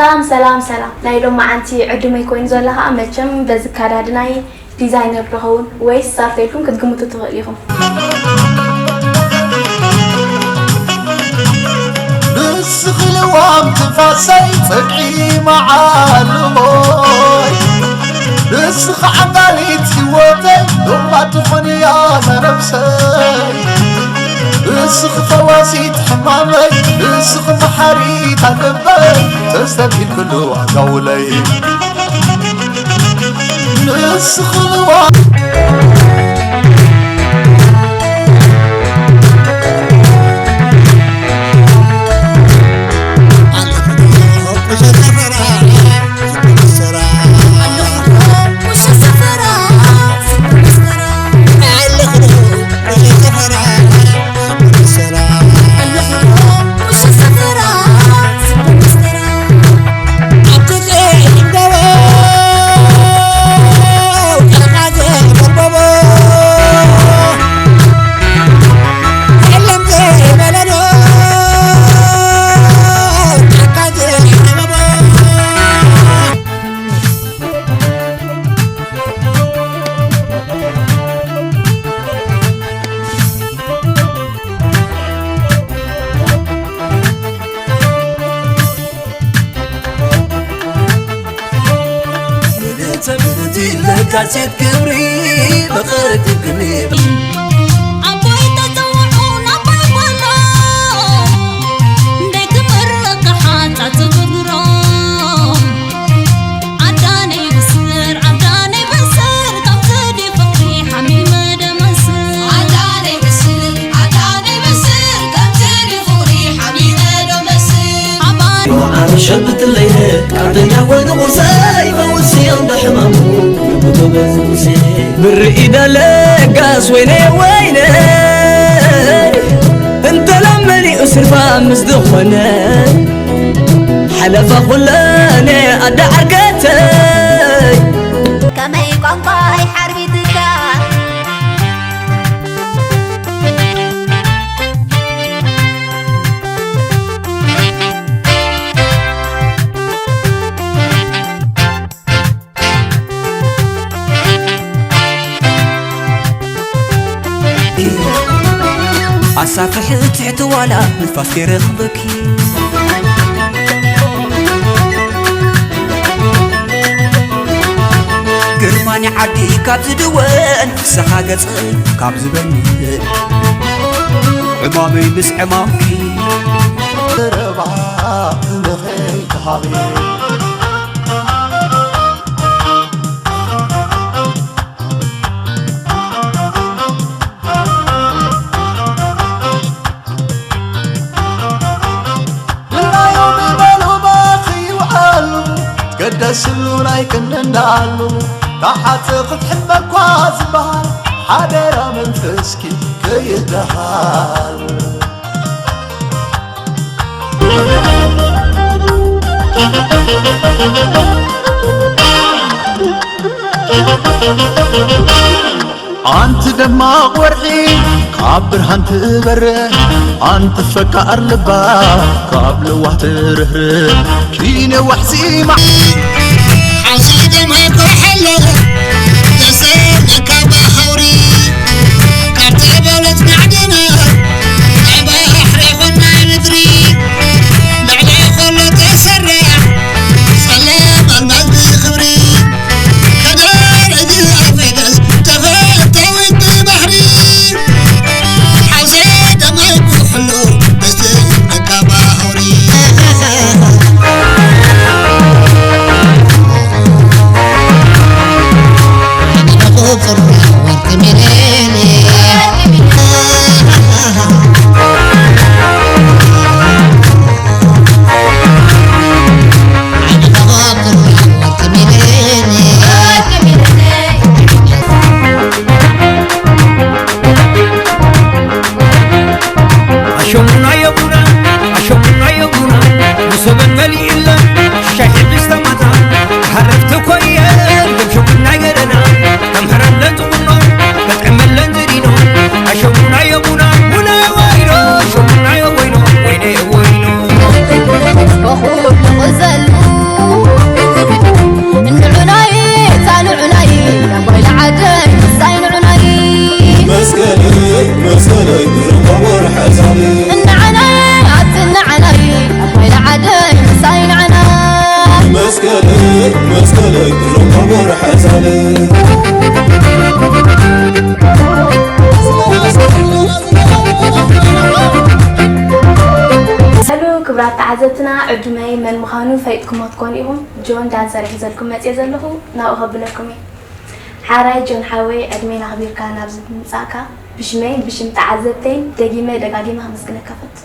ሰላም ሰላም ሰላም፣ ናይ ሎማዓንቲ ዕዱመይ ኮይኑ ዘሎ ከዓ መቸም በዚ ኣከዳድናይ ዲዛይነር ዶ ኸውን ወይስ ሳርቶ ኢልኩም ክትግምቱ ትኽእሉ ኢኹም። ንስኺ ልዋም ትንፋሰይ ጸግዒ መዓልቦይ፣ ንስኺ ዓንጋሊት ህይወተይ፣ ሎማ ትኾንያ ነብሰይ። ንስኺ ፈዋሲት ሕማመይ፣ ንስኺ መሓሪት ልበይ፣ ተስተብሂል ኩሉ ኣጋውለይ። ንስኺ ልዋ ለጋሴት ክብሪ መቐረት ግኒ ኣቦይ ተፀውዑ ናባይ በሎ ደይ ክመረቀ ሓንጣ ትብግሮ ኣዳነይ ብስር ኣዳነይ ብስር ከምቲ ድይ ፍቅሪ ሓሚመ ደመስር ኣዳነይ ብስር ኣዳነይ ብስር ከምቲ ድይ ፍቅሪ ሓሚመ ደመስር ኣባይ ኖዓር ሸብትለይ ቃንተኛ ወዲ ቁርሰይ ፈውስዮም ብሕማሙ ብጎበዝ ቁርሲ ብርኢዳ ለጋስ ወይነየ ወይነይ እንተሎም መሊኡ ስርፋ ምስ ዝኾነ ሓለፋ ኩለነ ኣደ ዓርከተይ ከመይ ቋንቋይ ሓርቢትካ ኣሳፍሒ ትሕቲ ዋላ ንፋስ ከይረኽበኪ ግርማኒ ዓዲ ካብ ዝድወን ፍስኻ ገጽ ካብ ዝበን ዕማመይ ምስ ዕማምኪ ዘረባ ንኸይትሃቢ ድላዮም በሉ በኺ ይውዓሉ ገደስሉ ናይ ክንዳሉ ታሓት ክትሕመ እኳ ዝበሃል ሓደራ መንፈስኪ ከይደሃል ኣንቲ ደማቕ ወርሒ ካብ ብርሃን ትበርህ ኣንቲ ፈቃር ልባ ካብ ለዋህ ትርህርህ ኪነ ዋሕሲ ማ ሓውሲ ደማይ ኮርሐለ ዘሰነካ ባሕሪ ካብቲ በለት ማዕድና ናይ ባሕሪ ይኹን ናይ ምድሪ ልዕሊ ኩሉ ተሰርሕ ጸለመ ኣልማዝ ብኽብሪ ከደረጅ ኣፌደስ ተፈታዊት ብባሕሪ ሓውሲ ደማይ ኩሕሉ ደስ ነካ ባሕሪ ክቡራት ተዓዘብትና፣ ዕዱመይ መን ምዃኑ ፈሊጥኩሞ ትኾኑ ኢኹም። ጆን ዳንሰር ሒዘልኩም መፅየ ዘለኹ፣ ናብኡ ከብለኩም እየ። ሓራይ ጆን ሓወይ፣ ዕድሜን ኣኽቢርካ ናብዚ ብምምፃእካ ብሽመይን ብሽም ተዓዘብተይን ደጊመ ደጋጊመ ከመስግነካ እፈቱ።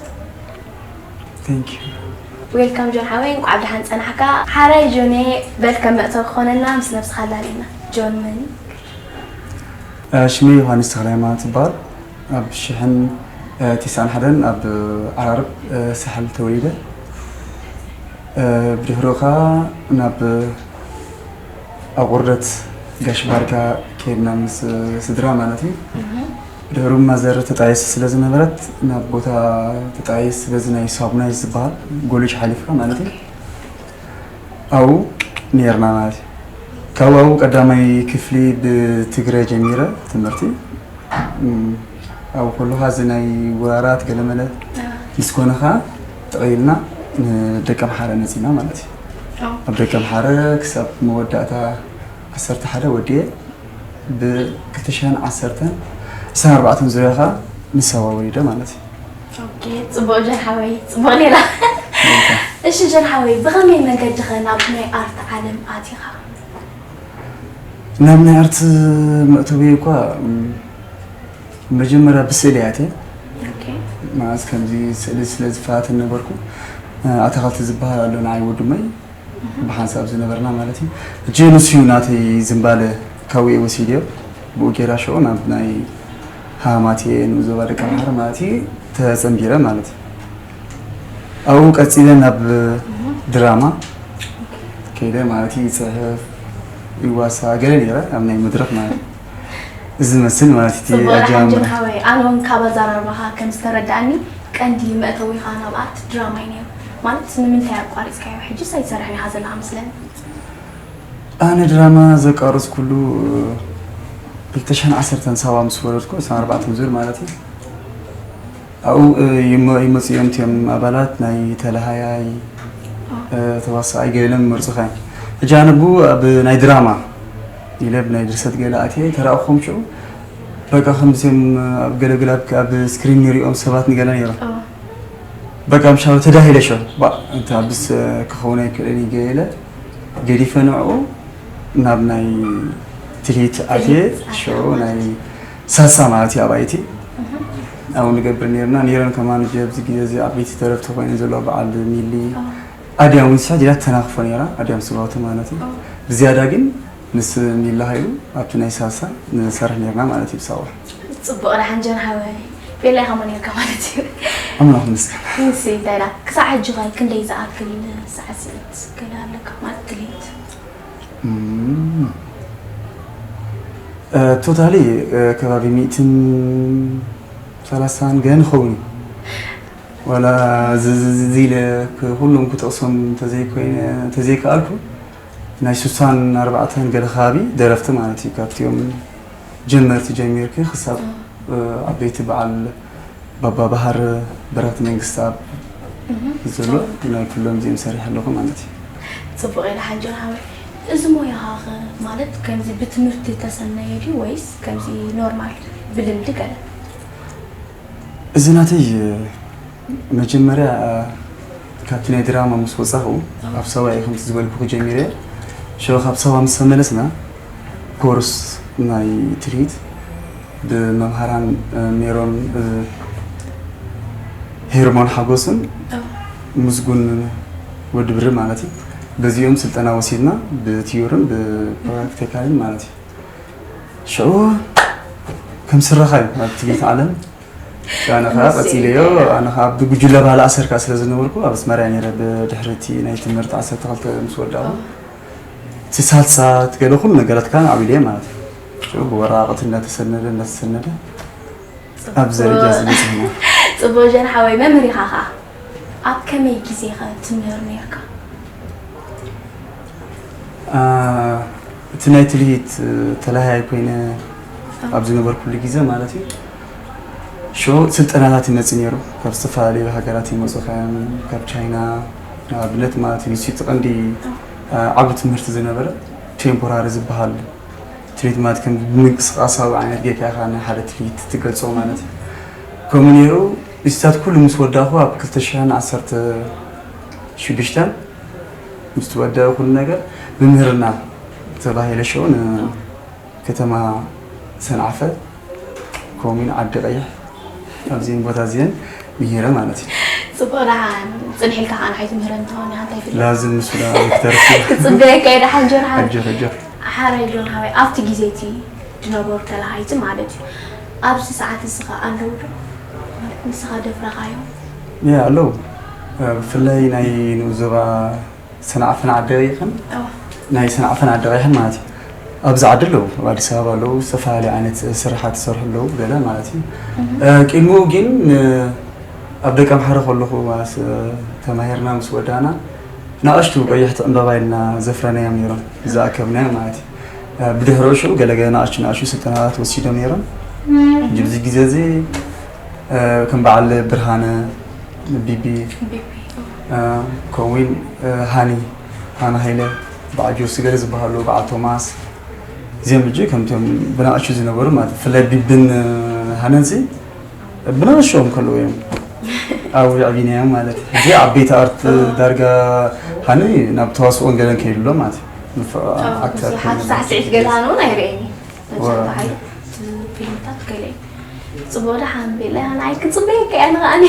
Thank you። ዌልካም ጆን ሓወይ፣ እንኳዕ ብደሓን ፀናሕካ። ሓራይ ጆኔ፣ በል ከም መእተዊ ክኾነና ምስ ነብስኻ ኣላልየና። ጆን መን እዩ? ሽመይ ዮሃንስ ተኽለሃይማኖት ይበሃል። ኣብ ሽሕን ተስዓን ሓደን ኣብ ዓራርብ ሳሕል ተወሊደ። ብድሕሪኡ ኸዓ ናብ ኣቑርደት ጋሽ ባርካ ከይድና ምስ ስድራ ማለት እዩ። ድሕሩ ማዘር ተጣይስ ስለ ዝነበረት ናብ ቦታ ተጣይስ በዚ ናይ ሳቡናይ ዝበሃል ጎልጅ ሓሊፍካ ማለት እዩ። ኣብኡ ነይርና ማለት እዩ። ካብ ኣብኡ ቀዳማይ ክፍሊ ብትግረ ጀሚረ ትምህርቲ። እም፣ ኣብኡ ከለኻ እዚ ናይ ወራራት ገለመለ ምስ ኮነ ኸዓ ጠቕሊልና ንደቀምሓረ መፂና ማለት እዩ። ኣብ ደቀምሓረ ክሳብ መወዳእታ ዓሰርተ ሓደ ወዲኤ ብ ክልተ ሽሕን ዓሰርተን ዕስራን ኣርባዕተን ዙርያ ኸዓ ንሳዋ ወሊደ ማለት እዩ። ኦኬ፣ ፅቡቕ ጀን ሓወይ፣ ፅቡቕ ሌላ። እሺ ጀን ሓወይ፣ ብኸመይ መንገዲ ኸ ናብ ናይ ኣርት ዓለም ኣቲኻ? ናብ ናይ ኣርት መእተዊ እኳ እም፣ መጀመርያ ብስእሊ እያ እትየ ኦኬ። ማለት ከምዚ ስእሊ ስለ ዝፈታተን ነበርኩ። ኣታኸልቲ ዝበሃል ኣሎ ንዓይ ወዱመይ ብሓንሳብ ዝነበርና ማለት እዩ። ሕጂ ንሱ እዩ ናተይ ዝምባለ ካብኡ ወሲድዮ ብኡ ጌራ ሽዑ ናብ ናይ ሃማቴ ንዞባ ደቂ ኣምሓራ ማለት እዩ ተፀንቢረ ማለት እዩ። ኣብኡ ቀፂለ ናብ ድራማ ከይደ ማለት እዩ። ይፅሕፍ ይዋሳ ገለ ነይረ ኣብ ናይ መድረክ ማለት እዩ። እዚ መስል ማለት እቲ ጽቡቕ ደሓን ኣጀማምራ ጆን ሓወይ፣ ኣነ እውን ካብ ኣዘራርባኻ ከም ዝተረዳእኒ ቀንዲ መእተዊኻ ናብ ኣርት ድራማ እዩ ነይሩ። ማለት ንምንታይ ኣቋሪጽካዮ? ሕጅስ ኣይትሰርሕን ኢኻ ዘለኻ መስለኒ። ኣነ ድራማ ዘቃረጽኩሉ ክልተ ሽሕን ዓሰርተን ሳዋ ምስ ወረድኩ ዕስራን ኣርባዕተን ዙር ማለት እዩ። ኣብኡ ይመ- ይመጽኡ እዮም እቲኦም ኣባላት ናይ ተለሃያይ ተዋሳኣይ ገለ ኢሎም ይመርጹኻ እዮም። ሕጂ ኣነ ብኡ ኣብ ናይ ድራማ ኢለ ብናይ ድርሰት ገለ ኣትየ ተራእኹም ሽዑ በቃ ከምዚኦም ኣብ ገለግል ኣብ ኣብ ስክሪን ንሪኦም ሰባት ንገለ ነይሮም። በቃ ምሻው ተዳሂለ ሽዑ ባ እንተ ኣብስ ክኸውን ኣይክእልን እዩ ገለ ኢለ ገዲፈ ንዕኡ ናብ ናይ ትልሂት ኣትየ ሽዑ ናይ ሳሳ ማለት እዩ ኣብ ኣይቲ ኣብኡ ንገብር ነርና ነይረን ከማን ኣብዚ ግዜ እዚ ዓበይቲ ተረፍቲ ኮይነ ዘለዎ በዓል ሚሊ ኣድያም እውን ስሕት ኢላ ተናኽፎ ነይራ ኣድያም ስባቱ ማለት እዩ ብዝያዳ ግን ምስ ሚላ ሃይሉ ኣብቲ ናይ ሳሳ ንሰርሕ ነርና ማለት እዩ ብሳዋ ጽቡቕ ደሓን ጆን ሓወይ፣ ቤላ ኢኻ ሞ ነርካ ማለት እዩ። ኣምላኽ ምስጋና ንስ እንታይ ኢላ ክሳዕ ሕጂ ኸ ክንደይ ዝኣክል ሳዕስዒት ገለ ኣለካ ማለት ትልሂት? ቶታሊ ከባቢ ሚእትን ሰላሳን ገን ኸውን እዩ ዋላ ዝዝዚ ኢለ ኩሎም ክጠቕሶም እንተዘይኮይነ እንተዘይከኣልኩ ናይ ስሳን ኣርባዕተን ገለ ከባቢ ደረፍቲ ማለት እዩ ካብቲኦም ጀመርቲ ጀሚርኪ ክሳብ ዓበይቲ በዓል ባባ ባህር ብረት መንግስታብ ዘሎ ናይ ኩሎም እዚኦም ሰሪሕ ኣለኹ ማለት እዩ ጽቡቕ ኢለ ሓንጆን ሓወይ። እዚ ሞያኻ ኸ ማለት ከምዚ ብትምህርቲ ተሰነየ ድዩ ወይስ ከምዚ ኖርማል ብልምዲ ገለ? እዚ ናተይ መጀመርያ ካብቲ ናይ ድራማ ምስ ወፃኹ ኣብ ሰባ እየ ከምቲ ዝበልኩ ክጀሚረ ሽዑ ካብ ሰባ ምስ ተመለስና ኮርስ ናይ ትርኢት ብመምሃራን ሜሮን ሄርሞን ሓጎስን ምስጉን ወዲ ብሪ ማለት እዩ በዚኦም ስልጠና ወሲድና ብቲዮርን ብፕራክቲካልን ማለት እዩ ሽዑ ከም ስራኻ እዩ ኣብ ትርኢት ዓለም ኣነ ከዓ ቀፂለዮ ኣነ ከዓ ብጉጅለ ባህሊ ኣሰርካ ስለ ዝነበርኩ ኣብ ኣስመራ እየ ነረ ብድሕሪ እቲ ናይ ትምህርቲ ዓሰርተ ክልተ ምስ ወዳእኩ እቲ ሳልሳ ትገለ ኩሉ ነገራት ከዓ ኣብሉ እየ ማለት እዩ ሽዑ ብወረቃቅቲ እናተሰነደ እናተሰነደ ኣብዚ ደረጃ እዚ በፂሕና ፅቡቅ ጀን ሓወይ መምህር ኢኻ ከዓ ኣብ ከመይ ግዜ ከ ትምህር ነርካ እቲ ናይ ትልሂት ተላሃያይ ኮይነ ኣብ ዝነበርኩሉ ግዜ ማለት እዩ ሽዑ ስልጠናታት ይመፅ ነይሩ ካብ ዝተፈላለዩ ሃገራት ይመፁ ከም ካብ ቻይና ንኣብነት ማለት እዩ ንሱ እቲ ቀንዲ ዓቢ ትምህርቲ ዝነበረ ቴምፖራሪ ዝበሃል ትርኢት ማለት ከም ብምንቅስቃሳዊ ዓይነት ጌርካ ኢኻ ንሓደ ትርኢት ትገልፆ ማለት እዩ ከምኡ ነይሩ ዝግጅታት ኩሉ ምስ ወዳእኹ ኣብ ክልተ ሽሕን ዓሰርተ ሽዱሽተን ምስ ተወደአ ኩሉ ነገር ብምህርና ተባሂለ ሽዑ ንከተማ ሰንዓፈ ኮሚን ዓዲ ቀይሕ ኣብዚን ቦታ እዚን ምሂረ ማለት እዩ። ፅቡቕ ደሓን ፅንሕ ኢልካ ከዓ ንዓይ ትምህረኒ ትኸውን ኢኻ እንታይ ይብል ላዝም ንሱ ዳ ዶክተር ክፅበየካ እየ ደሓን ጆርሓ ኣጆ ኣጆ ሓራይ ጆርሃወይ ኣብቲ ግዜ እቲ ዝነበሩ ተላሃይቲ ማለት እዩ ኣብዚ ሰዓት እዚ ኸ ኣለዉ ዶ ማለት ንስኻ ደፍረኻዮም ያ ኣለዉ ብፍላይ ናይ ንኡስ ዞባ ሰንዓፈን ዓዲ ቀይሕን እዋ ናይ ሰንዓፈን ዓዲ ቀይሕን ማለት እዩ ኣብዚ ዓዲ ኣለዉ ኣብ ኣዲስ ኣበባ ኣለዉ ዝተፈላለዩ ዓይነት ስራሓት ዝሰርሑ ኣለዉ ገለ ማለት እዩ ቅድሚኡ ግን ኣብ ደቂ ኣምሓረ ከለኹ ማለት ተማሂርና ምስ ወዳእና ንኣሽቱ ቀይሕቲ ዕምበባ ኢልና ዘፍረናዮም ነይሮም ዝኣከብናዮም ማለት እዩ ብድሕሪኡ ሽዑ ገለገለ ንኣሽቱ ንኣሽቱ ስልጠናታት ወሲዶም ነይሮም ሕጂ ብዚ ግዜ እዚ ከም በዓል ብርሃነ ቢቢ ቢቢ ከምኡውን ሃኒ ሃኒ ሃይለ በዓል ጆሲ ገለ ዝበሃሉ በዓል ቶማስ እዚኦም ሕጂ ከምቶም ብናእሹ ዝነበሩ ማለት ብፍላይ ቢብን ሃነንሲ ብናእሾም ከለዉ እዮም ኣብኡ የዕቢናዮም ማለት እዩ ሕጂ ዓበይቲ ኣርት ዳርጋ ሃኒ ናብ ተዋስኦን ገለን ከይዱ ኣሎ ማለት እዩ ንፍ- ኣክተር ብዙሓት ሳዕስዒት ገለ ሃነ እውን ኣይርእየኒ መቸም በዓል ፊልምታት ገለ እዩ ፅቡቅ ደሓን ቤላ ንዓይ ክፅበየካ እያ ንኸኣኒ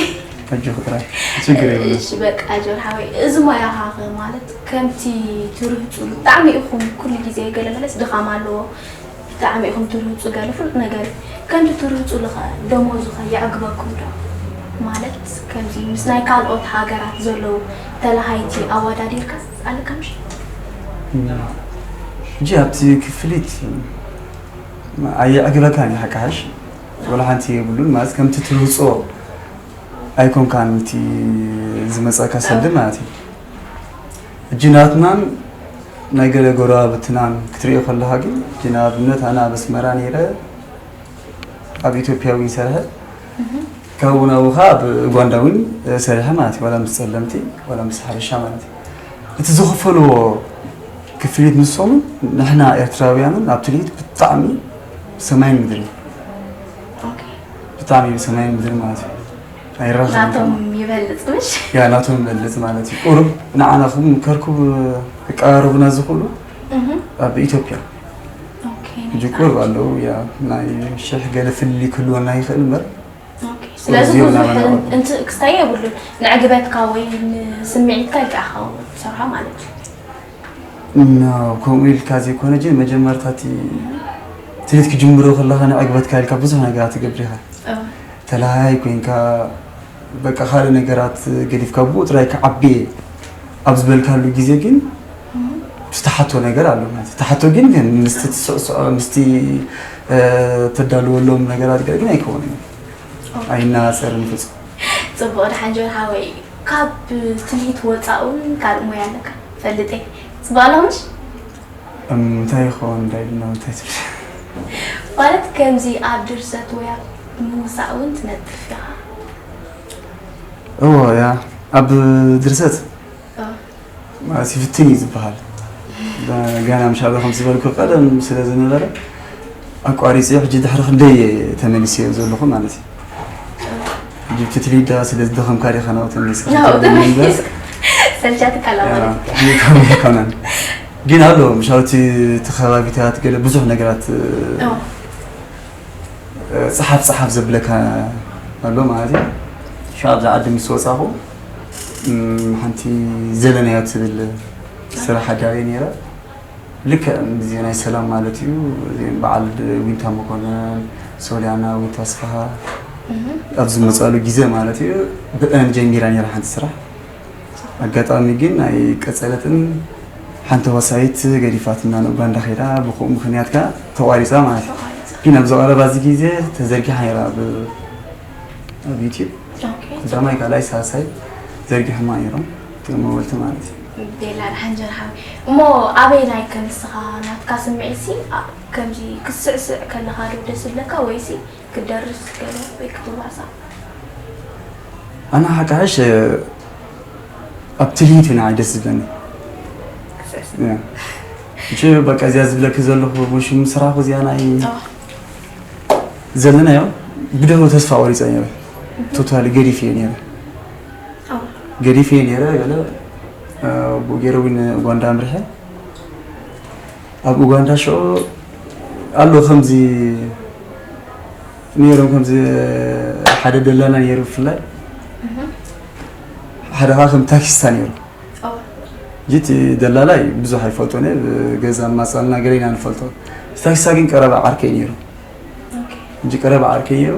ሕጂ ክጥራይ ችግር የብሉ እሺ በቃ ጆር ሓወይ እዚ ሞያኻ ኸ ማለት ከምቲ ትርህፁ ብጣዕሚ ኢኹም ኩሉ ግዜ ገለ መለስ ድኻም ኣለዎ ብጣዕሚ ኢኹም ትርህፁ ገለ ፍሉጥ ነገር እዩ ከምቲ ትርህፁ ልኸ ደሞዙ ኸ የዕግበኩም ዶ ማለት ከምዚ ምስ ናይ ካልኦት ሃገራት ዘለዉ ተላሃይቲ ኣወዳዲርካ ኣለካ ምሽ ሕጂ ኣብቲ ክፍሊት ኣየዕግበካን እዩ ሓቂ ሓሽ ወላ ሓንቲ የብሉን ማለት ከምቲ ትርህፆ ኣይኮንካን እቲ ዝመፀካ ሰልዲ ማለት እዩ ሕጂ ናትናን ናይ ገለ ጎረባብትናን ክትሪኦ ከለካ ግን ሕጂ ንኣብነት ኣነ ኣብ ኣስመራ ነይረ ኣብ ኢትዮጵያ እውን ይሰርሐ ካብኡ ናብኡ ከዓ ኣብ ኡጋንዳ እውን ሰሪሐ ማለት እዩ ዋላ ምስ ፀለምቲ ዋላ ምስ ሓበሻ ማለት እዩ እቲ ዝኽፈልዎ ክፍሊት ንሶምን ንሕና ኤርትራውያንን ኣብ ትልሂት ብጣዕሚ ሰማይን ምድሪ ብጣዕሚ ሰማይን ምድሪ ማለት እዩ ኣይራኸብን ናቶም ይበልፅ ምሽ ያ ናቶም ይበልፅ ማለት እዩ ቁሩብ ንዓና ከም ከርኩብ ክቀራረቡና ዝኽእሉ ኣብ ኢትዮጵያ ሕጂ ቁሩብ ኣለዉ ያ ናይ ሽሕ ገለ ፍልልይ ክህልወና ይኽእል እምበር ስለዚ እዚኦም ብዙሕ ናባና እንት- ክስታይ የብሉን ንዕግበትካ ወይ ንስምዒትካ ኢልካ ኢኻ ትሰርሖ ማለት እዩ No፣ ከምኡ ኢልካ ዘይኮነ ጂ መጀመርታ እቲ ትልሂት ክጅምሮ ከለኻ ንዕግበትካ ኢልካ ብዙሕ ነገራት ትገብር ኢኻ ተላሃይ ኮይንካ በቃ ካልእ ነገራት ገዲፍካ ብኡ ጥራይ ክዓቢ እየ ኣብ ዝበልካሉ ግዜ ግን ዝተሓቶ ነገር ኣሎ ማለት እዩ። ተሓቶ ግን ግን ምስቲ ትስዕስዖ ምስቲ እ፣ ተዳልወሎም ነገራት ገለ ግን ኣይከውንን እዩ ኣይናፀርን ፍፁም ፅቡቕ ደሓን ጆን ሓወይ ካብ ትልሂት ወፃእ እውን ካልእ ሞያ ኣለካ ፈልጥ እየ ፅቡቕ ኣለምሽ እም፣ እንታይ ይኸውን እንታይ ኢልና እንታይ ትብል ማለት ከምዚ ኣብ ድርሰት ወይ ኣብ ምውሳእ እውን ትነጥፍ ኢኻ እዎ ያ ኣብ ድርሰት ማለት ይፍትን እዩ ዝበሃል ገና ምሻሎ ከም ዝበልኩ ቀደም ስለ ዝነበረ ኣቋሪፂ ሕጂ ድሕሪ ክንደይ ተመሊሰ ዘለኹ ማለት እዩ ሕጂ ፍትሊዳ ስለ ዝደኸምካ ዲኻ ናብኡ ተመሊስካ ናብኡ ትብል እምበር ተመሊስካ። ሰልቻትካ ኣላ ማለት እዩ። ይኮነን ግን ኣሎ ምሻውቲ እቲ ከባቢታት ገለ ብዙሕ ነገራት እዎ። ፀሓፍ ፀሓፍ ዘብለካ ኣሎ ማለት እዩ ሻ ኣብዚ ዓዲ ምስ ወፃኹ እም፣ ሓንቲ ዘለናዮ ትብል ስራሕ ኣዳልየ ነይረ ልክዕ ግዜ ናይ ሰላም ማለት እዩ እዚኦም በዓል ዊንታ መኮነን ሶልያና ዊንታ ኣስፍሃ ኣብ ዝመፅኣሉ ግዜ ማለት እዩ ብአን ጀሚራ ነይራ ሓንቲ ስራሕ ኣጋጣሚ ግን ኣይቀፀለትን ሓንቲ ወሳይት ገዲፋትና ንኡጋንዳ ከይዳ ብክኡ ምክንያት ከዓ ተቋሪፃ ማለት እዩ ግን ኣብ ዝቀረባ እዚ ግዜ ተዘርጊሓ ነይራ ኣብ ኣብ ዩቲብ ኦኬ። ቀዳማይ ካልኣይ ሳልሳይ ዘርጊሖማ ነይሮም እቶም መወልቲ ማለት እዩ ቤላ ደሓን ጀርሓዊ እሞ ኣበይ ናይ ከንስኻ ናትካ ስምዒት ሲ ኣ- ከምዚ ክስዕስዕ ከለኻ ዶ ደስ ዝብለካ ወይሲ ክደርስ ገለ ወይ ክትዋሳእ ኣነ ሓቃሽ ኣብ ትልሂት እዩ ንዓይ ደስ ዝብለኒ ክስዕስዕ ያ። እቺ በቃ እዚኣ ዝብለኪ ዘለኹ ሽሙ ስራኹ እዚኣ ናይ ኣዋ። ዘለናዮ ብድሕሩ ተስፋ ቆሪፀ ነይረ ቶታሊ ገዲፍ እየ ነይረ። ገዲፍ እየ ነይረ ገለ ብኡ ገይረ እውን ኡጋንዳ ኣምሪሐ። ኣብ ኡጋንዳ ሽዑ ኣሎ ከምዚ ነይሮም፣ ከምዚ ሓደ ደላላ ነይሩ ብፍላይ፣ ሓደ ከዓ ከም ታክሲስታ ነይሩ። ጅቲ ደላላይ ብዙሕ ኣይፈልጦን እየ፣ ገዛ ማፃልና ገለ ኢና ንፈልጦ። ታክሲስታ ግን ቀረባ ዓርከይ ነይሩ። ሕጂ ቀረባ ዓርከይ ነይሩ።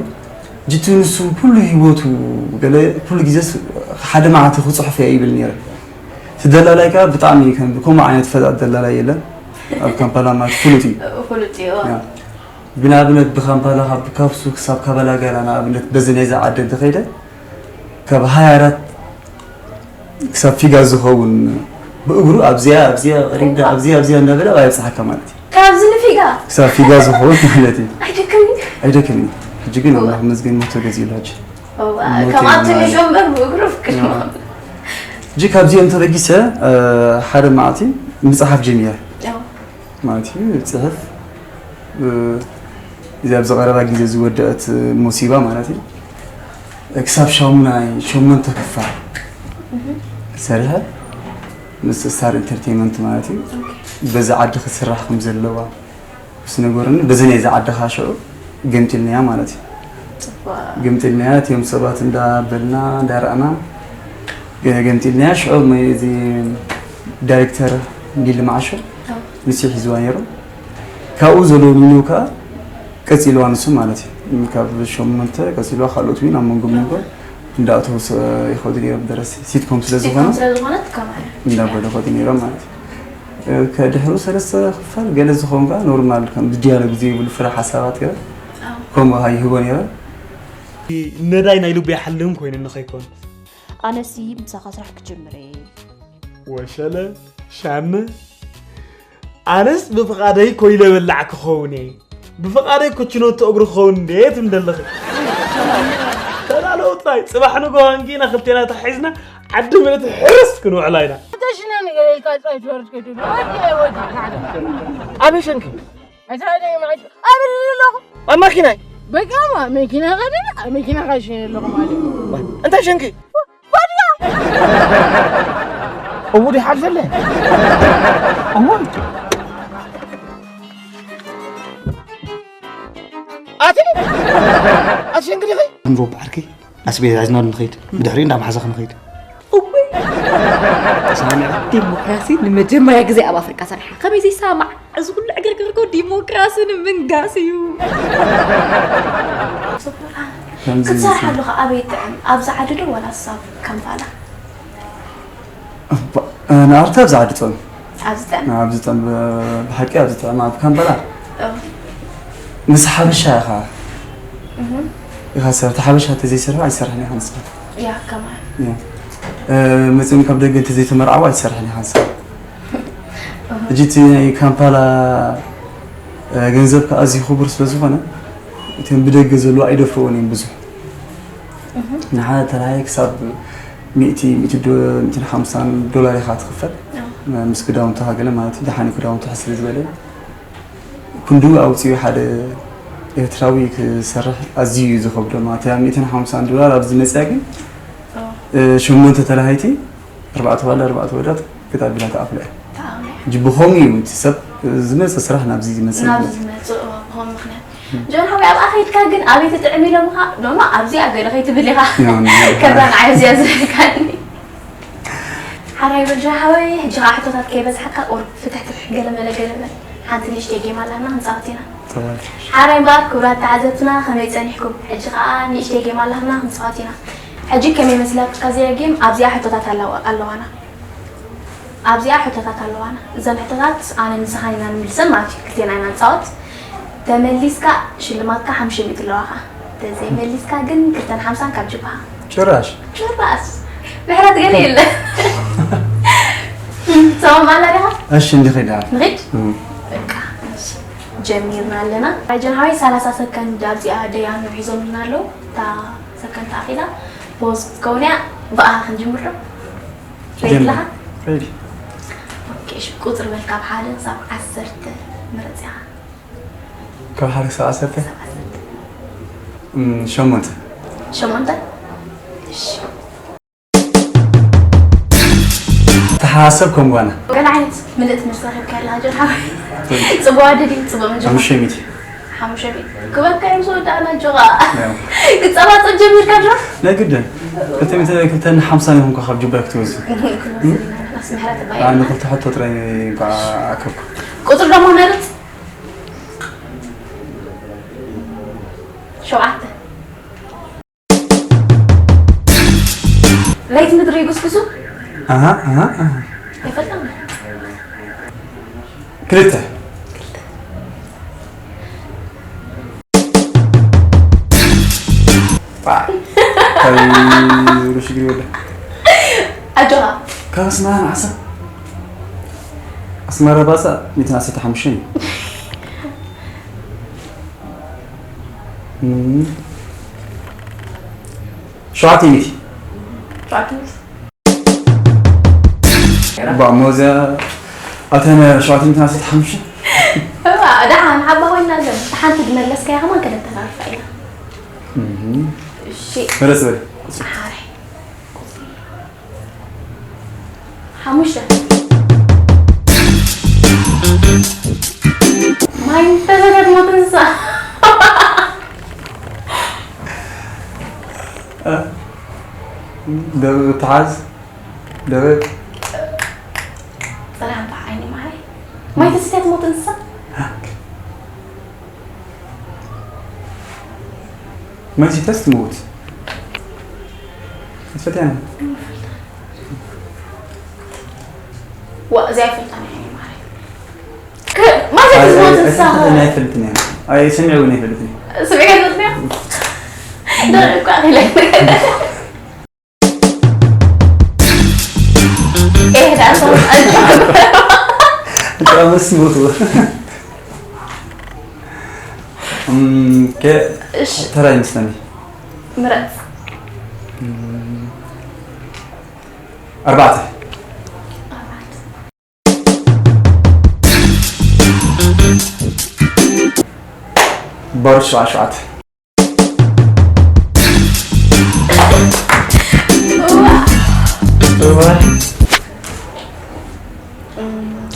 ጅቲ ንሱ ኩሉ ህይወቱ ገለ ኩሉ ግዜስ ሓደ መዓልቲ ክፅሑፍ እየ ይብል ነይረ። እቲ ደላላይ ከዓ ብጣዕሚ ከም ከምኡ ዓይነት ፈጣጥ ደላላይ የለን ኣብ ካምፓላ ማለት ፍሉጥ እዩ። ፍሉጥ እዩ። ያ። ብንኣብነት ብካምፓላ ካብ ካፍሱ ክሳብ ካባላጋላ ንኣብነት በዚ ናይዛ ዓዲ እንተኸይደ ካብ ሃያ ኣራት ክሳብ ፊጋ ዝኸውን ብእግሩ ኣብዚኣ ኣብዚኣ ቀሪብዳ ኣብዚኣ ኣብዚኣ እናበለ ኣይብፅሓካ ማለት እዩ። ካብዚ ንፊጋ ክሳብ ፊጋ ዝኸውን ማለት እዩ። ኣይደክምን። ኣይደክምን። ሕጂ ግን ኣምላኽ መስገን ሞቶ ገዚእሉ ሕጂ። ሞቶ ከምኣቱ ይማረ። ንሾ እምበር ብእግሩ ፍቅድ ሕጂ ካብዚኦም ተበጊሰ ሓደ መዓልቲ ምፅሓፍ ጀሚረ ማለት እዩ። ፅሕፍ እዚ ኣብዚ ቀረባ ግዜ ዝወደአት ሞሲባ ማለት እዩ። ክሳብ ሻሙናይ ሸሞንተ ክፋል ሰሪሐ ምስ ስታር ኢንተርቴይንመንት ማለት እዩ። በዚ ዓዲ ክትስራሕ ከም ዘለዋ ምስ ነገሩኒ በዚ ናይ ዝዓዲ ከዓ ሽዑ ገምጢልናያ ማለት እዩ። ገምጢልናያ እቲኦም ሰባት እንዳበልና እንዳረኣና ገምጢልናያ። ሽዑ እዚ ዳይሬክተር ቢል ማዓሾ ንሱ ሒዝዋ ነይሩ። ካብኡ ዘሎ ሚኒው ከዓ ቀፂልዋ ንሱ ማለት እዩ። ካብ ሸሞንተ ቀፂልዋ ካልኦት እውን ኣብ መንጎ መንጎ እንዳእተወ ይኸዱ ነይሮም። ደረስቲ ሲትኮም ስለ ዝኾነ እንዳበሉ ይኸዱ ነይሮም ማለት እዩ። ከድሕሩ ሰለስተ ክፋል ገለ ዝኾን ከዓ ኖርማል ከም ዲያሎግ ዘይብሉ ፍረ ሓሳባት ገለ ከምኡ ከዓ ይህቦ ነይረ። ነዳይ ናይ ልቡ ይሓልም ኮይንኒ ከይኮን ኣነሲ ምሳኻ ስራሕ ክጅምር እየ። ወሸለ ሻመ ኣነስ ብፍቓደይ ኮይለ በላዕ ክኸውን እየ። ብፍቓደይ ኮችኖቶ እግሪ ክኸውን እንዴ ትብል ዘለኺ? ተዳለዉ ጥራይ ጽባሕ ንግሆ ኣንጊና ክልቴና ተሓሒዝና ዓዲ ምእንቲ ሕርስ ክንውዕላ ኢና። ተሽነ ንገረልካ ጻይ ትወርድ ከይዱ ወዲ ወዲ ኣበይ ሸንኪ? ኣሳደ ማዕድ ኣብል ኣለኹ ኣብ ማኪናይ በቃ ማ መኪና ኸደና መኪና ካሽን ኣለኹ ማለት እንታይ ሸንኪ? ወዲያ እሙድ ይሓልፈለ እሙድ ኣቲ ኣቲ ሸንኪ ዲኺ? እንቦ ባሕርኪ ኣስቤዛ ሒዝና ንኸይድ ብድሕሪኡ እንዳመሓዛ ክንኸይድ እወይ ተሰማሚዐ ዲሞክራሲ ንመጀመርያ ግዜ ኣብ ኣፍሪቃ ሰሪሓ ከመይ ዘይሰማዕ እዚ ኩሉ ዕግርግር እኮ ዲሞክራሲ ንምንጋስ እዩ ክትሰርሕ ኣለኻ ኣበይ ጥዕም ኣብዛ ዓዲ ዶ ዋላ ሳብ ካምፓላ ንኣርታ ኣብዚ ዓዲ ጥዑም ኣብዚ ጥዕም ኣብዚ ጥዕም ብሓቂ ኣብዚ ጥዕም ኣብ ካምፓላ ምስ ሓበሻ ኢኻ ኢኻ ሰብ እቲ ሓበሻ እንተዘይሰርሑ ኣይሰርሕን ኢኻ ንስኻ ያ ከማን መፂኦም ካብ ደገ እንተዘይተመርዓው ኣይሰርሕን ኢኻ ንስኻ ሕጂ እቲ ናይ ካምፓላ ገንዘብ ከዓ ኣዝዩ ክቡር ስለ ዝኾነ እቶም ብደገ ዘለዉ ኣይደፍርዎን እዮም ብዙሕ ንሓደ ተራይ ክሳብ ሚእቲ ሚእቲ ዶ- ሚእትን ሓምሳን ዶላር ኢኻ ትኽፈል ምስ ክዳውንቲ ሃገለ ማለት እዩ ደሓን ክዳውንቲ ሕስሪ ዝበለ ክንድኡ ኣውፅኡ ሓደ ኤርትራዊ ክሰርሕ ኣዝዩ እዩ ዝኸብዶ ማለት እዩ ሚእትን ሓምሳን ዶላር ኣብዚ መፅያ ግን ሸሞንተ ተላሃይቲ ኣርባዕተ ዋላ ኣርባዕተ ወዳት ክታቢላ ተኣፍለ ሕጂ ብኸምኡ እዩ እቲ ሰብ ዝመፀ ስራሕ ናብዚ ዝመፀ ናብዚ ዝመፅእ ብኸም ምክንያት ጆን ሓወይ ኣብኣ ከይድካ ግን ኣበይ ትጥዕም ኢሎምኻ ኖኖ ኣብዚኣ ገለ ከይትብል ኢኻ ከዛ ንዓይ ኣብዚኣ ዝብልካኒ ሓራይ በል ጆን ሓወይ ሕጂ ከዓ ሕቶታት ከይበዝሓካ ቁሩብ ፍትሕትሕ ገለመለ ገለመለ ሓንቲ ንእሽተይ ጌም ኣላና ክንፃወት ኢና ሓራይ እምበኣር ክቡራት ተዓዘብትና ከመይ ፀኒሕኩም ሕጂ ከዓ ንእሽተይ ጌም ኣላና ክንፃወት ኢና ሕጂ ከመይ መስላትካ እዚኣ ጌም ኣብዚኣ ሕቶታት ኣለዋና ኣብዚኣ ሕቶታት ኣለዋና። እዘን ሕቶታት ኣነ ንስኻን ኢና ንምልሰን ማለት እዩ። ክልቴና ኢና ንፃወት። ተመሊስካ ሽልማትካ ሓሙሽተ ሚእቲ ኣለዋኻ። ተዘይመሊስካ ግን ክልተን ሓምሳን ካብ ጅብሃ። ጭራሽ። ጭራሽ። ምሕረት ገለ የለ። ሰማማና ዲኻ? እሺ እንዲ ኸይዳ። ንኺድ? በቃ። እሺ። ጀሚርና ኣለና። ጀን ሓወይ ሰላሳ ሰከንድ ኣብዚኣ ደያኑ ሒዞምልና ኣለዉ። እታ ሰከንድ ተኣኺላ ፖዝ ክትከውን እያ። ብኣኻ ክንጅምር ዶ? ሬዲ ኣለኻ? ሬዲ። ኦኬ፣ እሺ፣ ቁጽሪ በል ካብ ሓደ ክሳብ ዓሰርተ ምረጽ ኢኻ። ካብ ሓደ ክሳብ ዓሰርተ? እም፣ ሸሞንተ። ሸሞንተ። እሺ። ተሓሳሰብ ከም ጓና። ገለ ዓይነት ምልእቲ መሳኺ ካላ ጆን ሓወይ። ጽቡቕ ኣደዲ ጽቡቕ ምንጆ። ሓሙሽተ ሚእቲ። ሓሙሽተ ሚእቲ። ክበካ እዮም ዝወዳእና ጆኻ። ክጸባጸብ ጀሚርካ ዶ? ናይ ግድን። ክልተ ሚእቲ ክልተ ሓምሳ ይኹንካ ካብ ጁባይ ክትወስድ። ኣስምሕረት ባይ። ኣነ ክልተ ሕቶ ጥራይ እንኳ ኣከብኩ። ቁጽሪ ደሞ መርጽ። ሸውዓተ። ለይቲ ምድሪ ይጉስጉሱ። ኣሃ ኣሃ ኣሃ። ኣይፈልጥም። ክልተ። ባ። እንታይ ዝብሉ ሽግር ይወዳ። ኣጆኻ። ካብ ኣስመራ ንዓሳ። ኣስመራ ባጻ ሚእትን ዓሰርተ ሓሙሽተን እዩ። እም። ሸውዓተ ሚእቲ። ሸውዓተ ሚእቲ። ባ ሞዛ ኣተነ ሸውዓተ ሚእትን ዓሰርተ ሓሙሽተ። እዋ፣ ደሓን ሓባ ኮይና ዘን። ሓንቲ ዝመለስካያ ከማን ክልተ ካርታ ኢና። እም። እሺ። መለስ በል። ሓሪ። ሓሙሽተ። ማይ ተዘጋጅ ሞት እንስሳ። ደብብ ተሓዝ። ደብብ። ጽናሕ በዓይኒ ማይ። ማይ ተሰትያ ትሞት እንስሳ። ማይ ሲተስ ትሞት። ትፈትያ። ዋ፣ እዚኣ ኣይፈልጣን እየ ማይ። ከ-፣ ማይ ተሰትያ ትሞት እንስሳ። ኣይፈልጥን እየ። ኣይ፣ ስሚዕ እውን ኣይፈልጥን እየ። ስሚዕ ኣይፈልጥን እየ። ደረቅ እኮ ኣኺለ። ኤህ፣ ዳኣ ሰው። እንታይ መስሙት። እም፣ ከ-፣ እሺ። ተራይ መስለኒ። ምረጽ። ኣርባዕተ። ባሩድ ሸውዓተ ሸውዓተ። እዋ።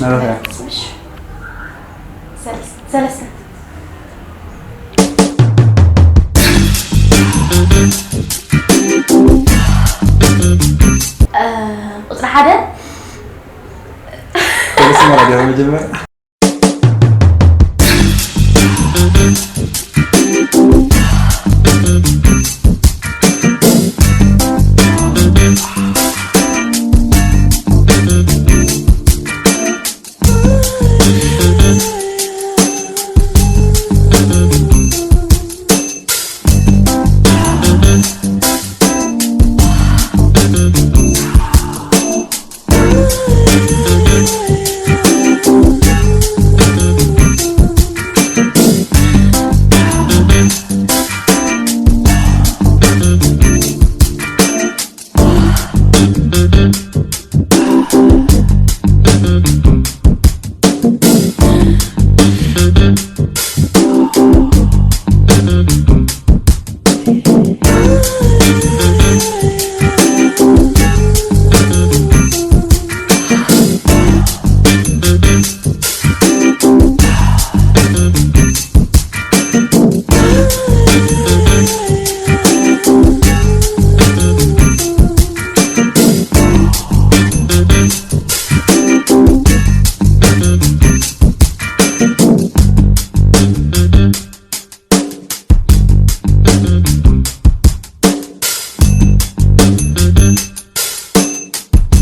ናባኻ። ሰለስተ። ሰለስተ። እ፣ ቁጽሪ ሓደ። ሰለስተ ማለት መጀመርያ።